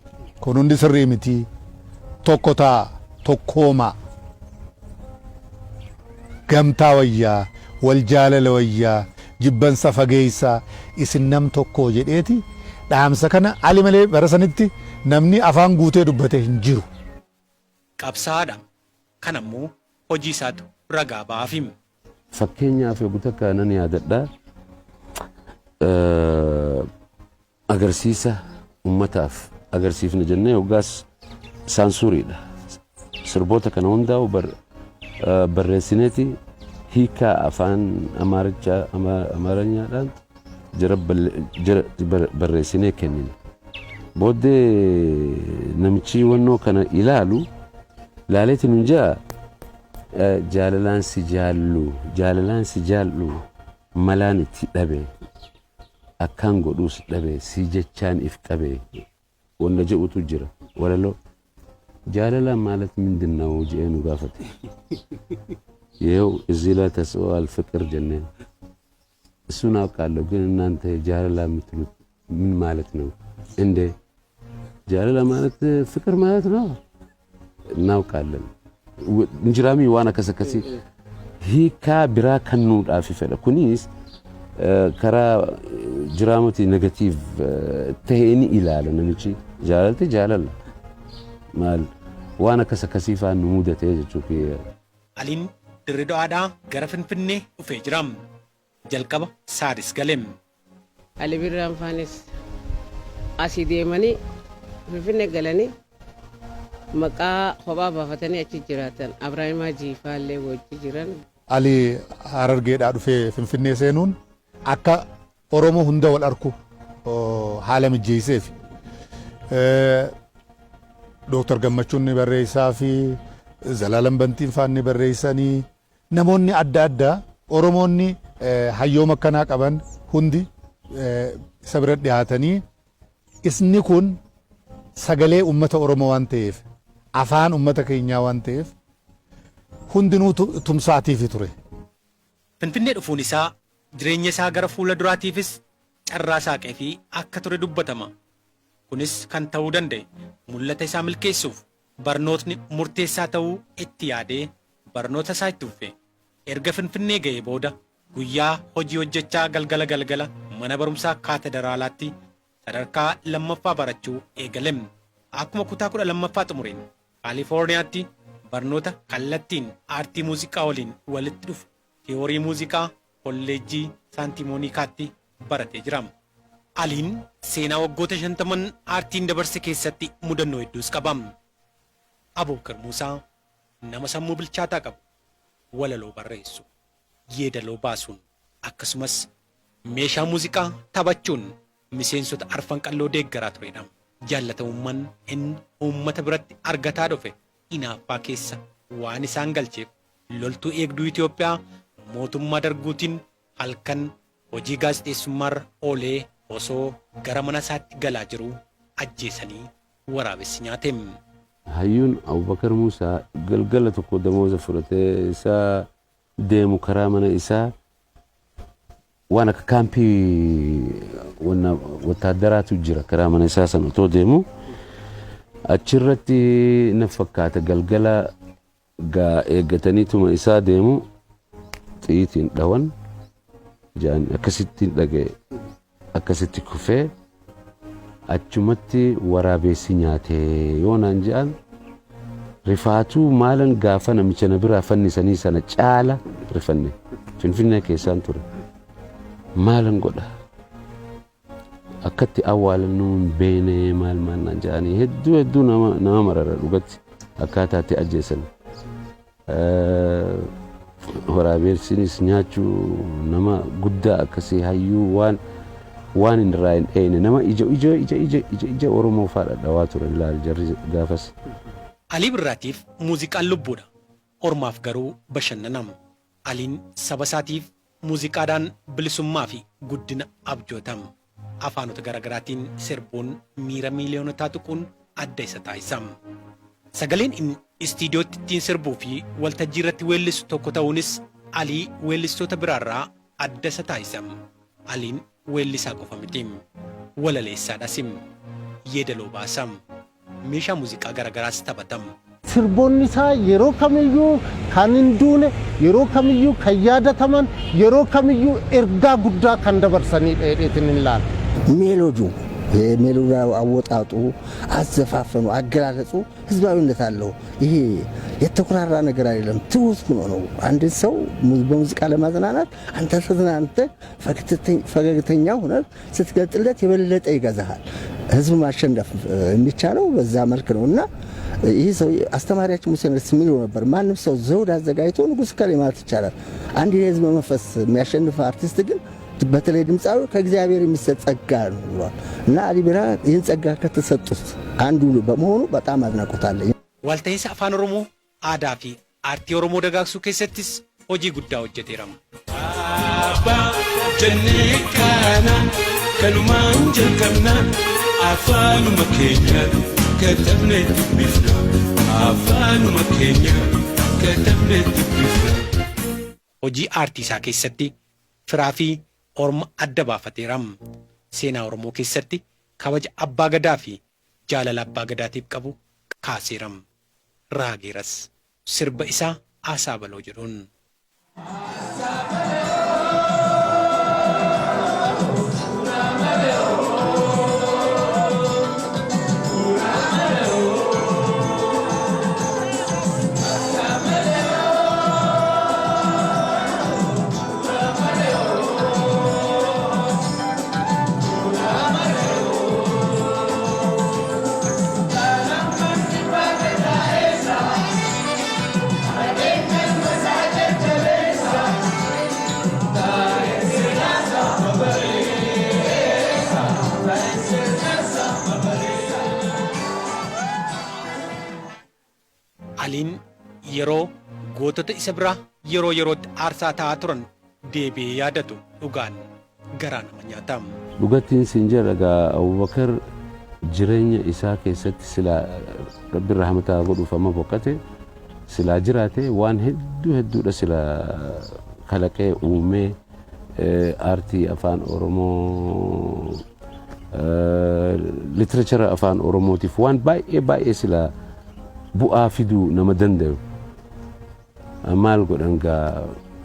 Kun hundi sirrii miti. Tokko ta'a. Tokkoomaa. Gamtaa wayyaa, wal jaalala wayyaa, jibbansa fageessaa, isin nam tokkoo jedheeti dhaamsa kana ali malee bara sanitti namni afaan guutee dubbate hin jiru. Qabsaa'aadha. Kana immoo hojii isaatu ragaa ba'aafi. Fakkeenyaaf yogguu takka nan yaadadha. Agarsiisa ummataaf agarsiifna jennee hoggaas saansuuriidha. Sirboota kana hundaa'u barreessineeti hiikaa afaan Amaarichaa Amaaranyaadhaan jara barreessinee kennina. Booddee namichi wannoo kana ilaalu laaleetiin hin jaa jaalalaan si jaallu jaalalaan si jaallu malaan itti dhabe akkaan godhuus dhabe si jechaan if qabe wanta jedhutu jira walaloo jaalala ማለት ምንድን ነው jedhee nu gaafate. ይኸው እዚህ ላይ ተጽፏል ፍቅር jenneen እሱን አውቃለሁ፣ ግን እናንተ jaalala የምትሉት ምን ማለት ነው እንዴ? Jaalala ማለት ፍቅር ማለት ነው እናውቃለን። Injiraamii waan akkas akkasii hiikaa biraa kennuudhaaf fedha. Kunis karaa jiraamoti negative ta'ee ni ilaala namichi. Jaalalti jaalala. Maal waan akkas akkasii faan nu mudatee jechuu kiyya. Aliin Dirree Dawaadhaa gara Finfinnee dhufee jira. Jalqaba Saaris gale. Ali Birraan faanis asii deemanii Finfinnee galanii maqaa kophaa baafatanii achi jiraatan Abrahimaa Jiifaallee wajji jiran. Ali Harargeedhaa dhufee Finfinnee seenuun akka Oromoo hunda wal arku haala mijjeesseef. Dooktar Gammachuun ni barreessaa fi Zalaalam Bantiin faan ni barreessanii namoonni adda addaa Oromoonni hayyooma akkanaa qaban hundi isa bira dhiyaatanii isni kun sagalee uummata Oromoo waan ta'eef afaan uummata keenyaa waan ta'eef hundinuu tumsaatiifi ture. Finfinnee dhufuun isaa jireenya isaa gara fuula duraatiifis carraa saaqee fi akka ture dubbatama. Kunis kan ta'uu danda'e mul'ata isaa milkeessuuf barnootni murteessaa ta'uu itti yaadee barnoota isaa itti fufe. Erga Finfinnee ga'ee booda guyyaa hojii hojjechaa galgala galgala mana barumsaa kaatederaalaatti sadarkaa lammaffaa barachuu eegale. Akkuma kutaa 12ffaa xumureen Kaalifoorniyaatti barnoota kallattiin aartii muuziqaa waliin walitti dhufu tiyoorii muuziqaa kolleejjii Saantimoonikaatti baratee jira. Aliin seenaa waggoota 50n aartiin dabarse keessatti mudannoo hedduus qaba. Abubakar Muusaa nama sammuu bilchaataa qabu, walaloo barreessu, yeedaloo baasuun akkasumas meeshaa muuziqaa taphachuun miseensota Arfan Qalloo deeggaraa turedha. Jaallatamummaan inni uummata biratti argataa dhufe hinaaffaa keessa waan isaan galcheef loltuu eegduu Itoophiyaa mootummaa Darguutiin halkan hojii gaazexeessummaarra oolee osoo gara mana isaatti galaa jiruu ajjeesanii waraabessi nyaate. Hayyuun Abubakar Muusaa galgala tokko damooza fudhatee isaa deemu karaa mana isaa waan akka kaampii wanna wattaaddaraatu jira. Karaa mana isaa san otoo deemu achirratti na fakkaata galgala gaa eeggataniituma isaa deemu xiyiitiin dhawan jedhan. Akkasitti dhaga'e, akkasitti kufee achumatti waraabessi nyaate yoo naan jedhan rifaatuu maalan gaafa namicha na biraa fannisanii sana caala rifanne. Finfinnee keessaan ture. Maalan godha, akkatti awwaalan hin beene, maal maal naan jedhanii hedduu hedduu nama marara dhugatti akkaataatti ajjeesan. Waraabessinis nyaachuu nama guddaa akkasii, hayyuu waan hin irraa hin dheeyne, nama ija ija ija ija ija ija Oromoo fa'aa dhadhawaa turan laal jarri gaafas. Alii Birraatiif muuziqaan lubbuudha. Ormaaf garuu bashannanam. Aliin saba isaatiif muuziqaadhaan bilisummaa fi guddina abjootam. Afaanota garaagaraatiin sirbuun miira miiliyoonotaa tuquun adda isa taasisa. Sagaleen inni istiidiyootti ittiin sirbuu fi waltajjii irratti weellisu tokko ta'uunis Alii weellistoota biraarraa adda isa taasisa. Aliin weellisaa qofa miti. Walaleessaadhas. Yeedaloo baasa. Meeshaa muuziqaa garaagaraas taphatam. Sirboonni isaa yeroo kamiyyuu kan hin duune, yeroo kamiyyuu kan yaadataman, yeroo kamiyyuu ergaa guddaa kan dabarsanidha jedheetiin hin ilaala. ሜሎዲው የሜሎዲ አወጣጡ፣ አዘፋፈኑ፣ አገላለጹ ህዝባዊነት አለው። ይሄ የተኩራራ ነገር አይደለም። ትሁት ሆኖ ነው። አንድን ሰው በሙዚቃ ለማዝናናት አንተ ተዝናንተህ ፈገግተኛ ሆነህ ስትገልጥለት የበለጠ ይገዛሃል። ህዝብ ማሸነፍ የሚቻለው በዛ መልክ ነው እና ይህ ሰው አስተማሪያችን ሙሴ ነርስ ምን ይለው ነበር? ማንም ሰው ዘውድ አዘጋጅቶ ንጉሥ እከሌ ማለት ይቻላል። አንድ የህዝብ መንፈስ የሚያሸንፍ አርቲስት ግን በተለይ ድምፃዊ ከእግዚአብሔር የሚሰጥ ጸጋ ነው ብሏል እና አሊ ቢራ ይህን ጸጋ ከተሰጡት አንዱ በመሆኑ በጣም አድናቆት አለኝ። Walta'iinsa Afaan Oromoo, aadaa fi aartii Oromoo dagaagsuu keessattis hojii guddaa hojjeteera. Abbaa jennee kana kanumaan jalqabna, afaanuma keenya katabnee dubbifna, afaanuma keenya katabnee dubbifna. Hojii aartii isaa keessatti firaa fi orma adda baafateera. Seenaa Oromoo keessatti kabaja abbaa gadaa fi jaalala abbaa gadaatiif qabu kaaseera. Raageeras sirba isaa Aasaa Baloo jedhuun. Aliin yeroo gootota isa biraa yeroo yerootti aarsaa ta'aa turan deebi'ee yaadatu dhugaan garaa nama nyaata. Dhugattiin siin jedha egaa, Abubakar jireenya isaa keessatti silaa Rabbi rahmataa godhuuf amma boqote, silaa jiraate waan hedduu hedduudha silaa kalaqee uumee aartii Afaan Oromoo, literature Afaan Oromootiif waan baay'ee baay'ee silaa bu'aa fiduu nama danda'u. Maal godhan gaa,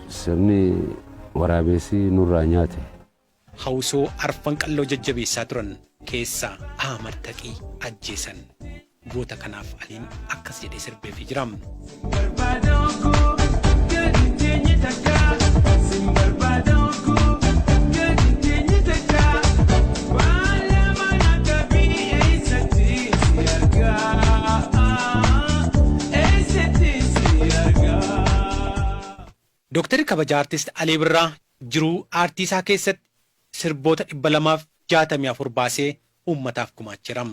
sirni waraabessi nurraa nyaate. Hawusoo Arfan Qalloo jajjabeessaa turan keessaa Ahmad Taqii ajjeesan. Goota kanaaf Aliin akkas jedhee sirbeefii jira. Barbaada oguu gadi teenye takka sin barbaada oguu gadi teenye takka waan lama na qabii eessatti si argaa. Kabajaa Artist Alii Birraa jiruu aartii isaa keessatti sirboota 264 baasee uummataaf gumaacheera.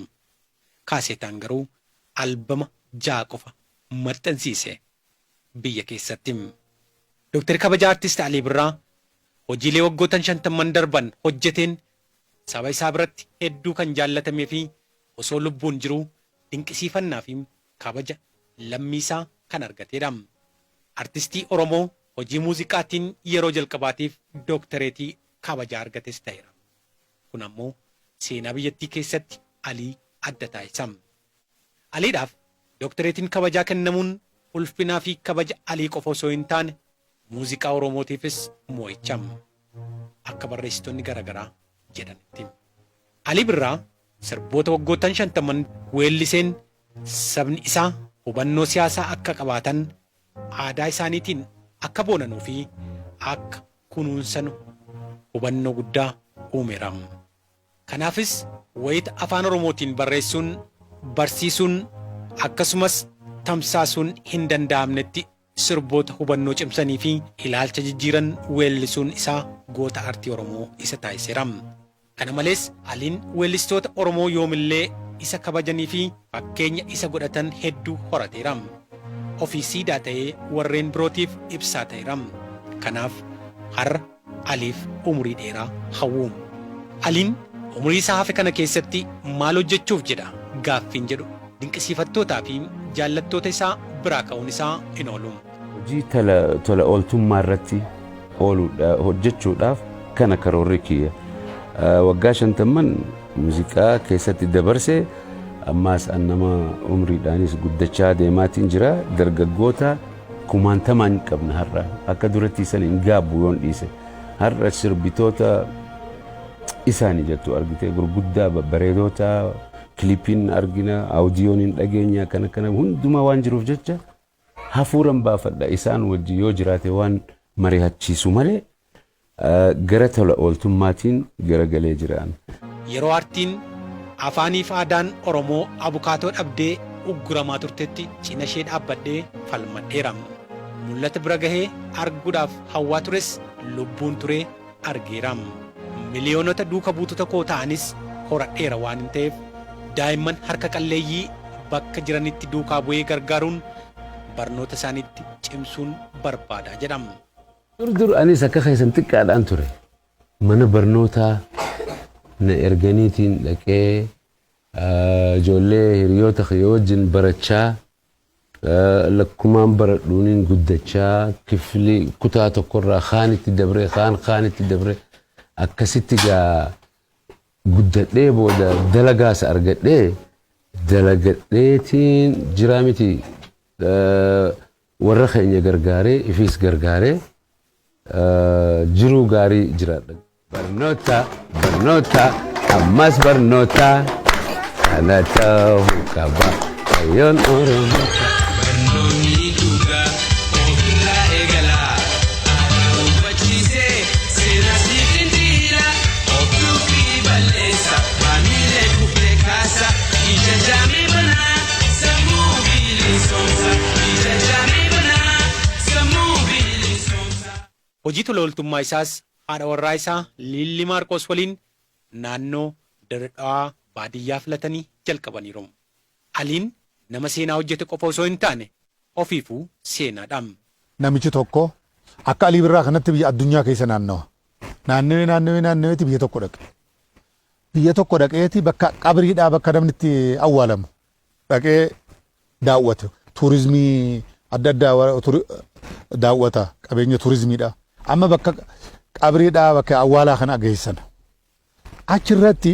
Kaaseetaan garuu albama 6 qofa maxxansiise biyya keessatti. Dooktar Kabajaa Artist Alii Birraa hojiilee waggootan 50n darban hojjeteen saba isaa biratti hedduu kan jaallatamee fi osoo lubbuun jiruu dinqisiifannaa fi kabaja lammii isaa kan argateedha. Artistii Oromoo hojii muuziqaatiin yeroo jalqabaatiif dooktareetii kabajaa argates ta'eera. Kun ammoo seenaa biyyattii keessatti Alii adda taasisa. Aliidhaaf dooktareetiin kabajaa kennamuun ulfinaa fi kabaja Alii qofa osoo hin taane muuziqaa Oromootiifis mo'icha. Akka barreessitoonni garaagaraa jedhanitti. Alii Birraa sirboota waggoottan 50n weelliseen sabni isaa hubannoo siyaasaa akka qabaatan, aadaa isaaniitiin akka boonanuu fi akka kunuunsanu hubannoo guddaa uumeera. Kanaafis wayita Afaan Oromootiin barreessuun, barsiisuun akkasumas tamsaasuun hin danda'amnetti sirboota hubannoo cimsanii fi ilaalcha jijjiiran weellisuun isaa goota aartii Oromoo isa taasiseera. Kana malees Aliin weellistoota Oromoo yoomillee isa kabajanii fi fakkeenya isa godhatan hedduu horateera. Ofii siidaa ta'ee warreen birootiif ibsaa ta'eera. Kanaaf har'a Aliif umurii dheeraa hawwu. Aliin umurii isaa hafe kana keessatti maal hojjechuuf jedha gaaffiin jedhu dinqisiifattootaa fi jaallattoota isaa biraa ka'uun isaa hin oolu. Hojii tola ooltummaa irratti hojjechuudhaaf kana karoorri kiyya. Waggaa 50n muuziqaa keessatti dabarse, ammaas an nama umriidhaanis guddachaa deemaatiin jira. Dargaggoota kumaantamaan qabna har'a. Akka duratti san hin gaabbu yoon dhiise. Har'a sirbitoota isaanii jettu argite, gurguddaa babbareedoota kilipiin argina, audiyoon hin dhageenya, kana kana hundumaa waan jiruuf jecha hafuuran baafadha isaan wajji yoo jiraate waan mari'achiisu malee gara tola ooltummaatiin garagalee jiraan. Yeroo aartiin, afaanii fi aadaan Oromoo abukaatoo dhabdee ugguramaa turtetti cina ishee dhaabbadhee falmadheera. Mul'ata bira gahee arguudhaaf hawwaa tures lubbuun turee argeera. Miliyoonota duuka buutota koo ta'anis horadheera waan hin ta'eef daa'imman harka qalleeyyii bakka jiranitti duukaa bu'ee gargaaruun barnoota isaaniitti cimsuun barbaada jedhama. Dur dur anis akka keessan xiqqaadhaan ture. Mana barnootaa na erganiitiin dhaqee ijoollee hiriyoota kiyya wajjin barachaa, lakkumaan baradhuuniin guddachaa, kifli kutaa tokkorraa kaanitti dabree, kaan kaanitti dabree, akkasitti gaa guddadhee, booda dalagaas argadhee dalagadheetiin jiraa miti, warra keenya gargaaree ifiis gargaaree jiruu gaarii jiraadha. Barnoota, barnoota, ammas barnoota, kana ta'uu qaba hayyoon Oromoo. Barnoonni dhugaa ofirraa eegala. Aadaa hubachiisee seera siif hindiila. Of tuffii balleessa, maamilee kufee kaasa. Ija jaamee banaa, sammuu bilisoomsa. Ija jaamee banaa, sammuu bilisoomsa. Hojii tola ooltummaa isaas haadha warraa isaa Liilli Maarqos waliin naannoo Dirre Dhawaa baadiyyaa filatanii jalqabaniiru. Aliin nama seenaa hojjete qofa osoo hin taane ofiifuu seenaadha. Namichi tokko akka Alii Birraa kanatti biyya addunyaa keessa naannawa. Naannawee naannawee naannaweeti biyya tokko dhaqe. Biyya tokko dhaqeeti bakka qabriidhaa, bakka namni itti awwaalamu dhaqee daawwate. Tuurizimii adda addaa daawwata, qabeenya tuurizimiidha. Amma bakka qabriidhaa, bakka awwaalaa kana geessan. Achirratti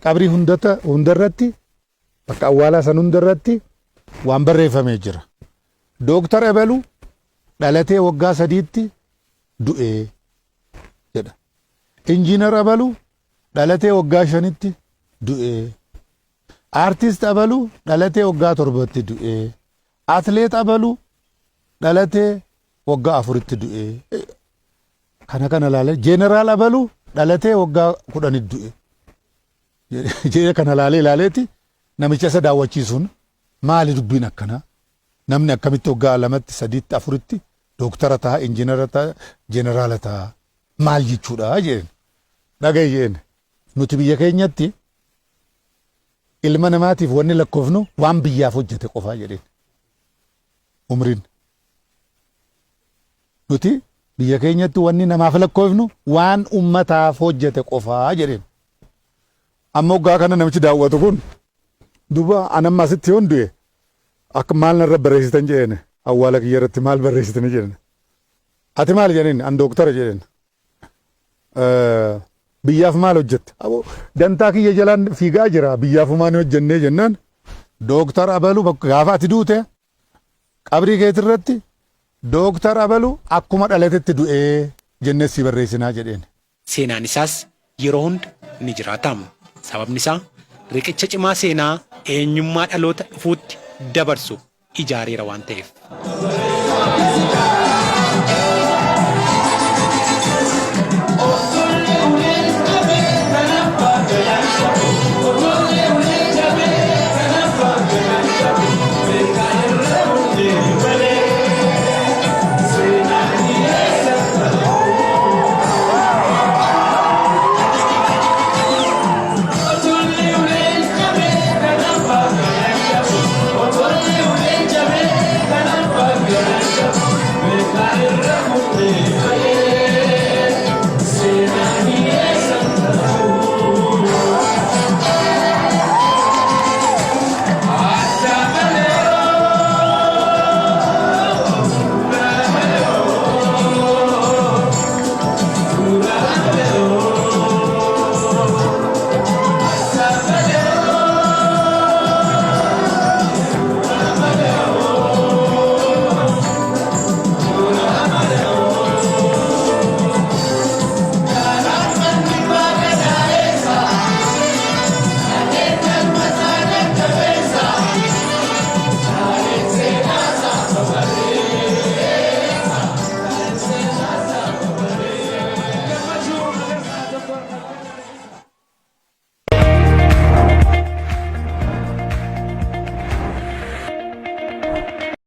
qabrii hundarratti, bakka awwaalaa san hundarratti waan barreeffamee jira. "Dooktar Ebalu dhalatee waggaa 3tti du'ee" jedha. "Injiinar Abalu dhalatee waggaa 5tti du'ee." "Aartist Abalu dhalatee waggaa 7tti du'ee." "Atleet Abalu dhalatee waggaa 4tti du'ee." Kana kana ilaalee, "Jeeneraal Abalu dhalatee waggaa 10tti du'e" jedhee kana ilaalee ilaaleeti namicha isa daawwachiisuun, "Maali dubbiin akkanaa? Namni akkamitti waggaa 2tti, 3tti, 4tti Dooktara ta'a, injiinara ta'a, jeneraala ta'a. Maal jechuudha jedheen. Dhaga'i jedheen. Nuti biyya keenyatti ilma namaatiif wanni lakkoofnu waan biyyaaf hojjete qofaa jedheen. Umriin. Nuti biyya keenyatti wanni namaaf lakkoofnu waan ummataaf hojjete qofaa jedheen. Amma waggaa kana namichi daawwatu kun duuba anamma asitti yoon du'e akka maal narra barreessitan jedheen, awwaala kiyya irratti maal barreessitani jedheen. Ati maal jedheen? An dooktara jedheen. Biyyaaf maal hojjette? Aboo, dantaa kiyya jalaan fiigaa jira, biyyaaf humaan hojjennee jennaan, dooktar abalu gaafa ati duute qabrii keetirratti dooktar abalu akkuma dhalatetti du'ee jennee si barreessinaa jedheen. Seenaan isaas yeroo hunda ni jiraata. Sababni isaa riqicha cimaa seenaa eenyummaa dhaloota dhufuutti dabarsu ijaareera waan ta'eef.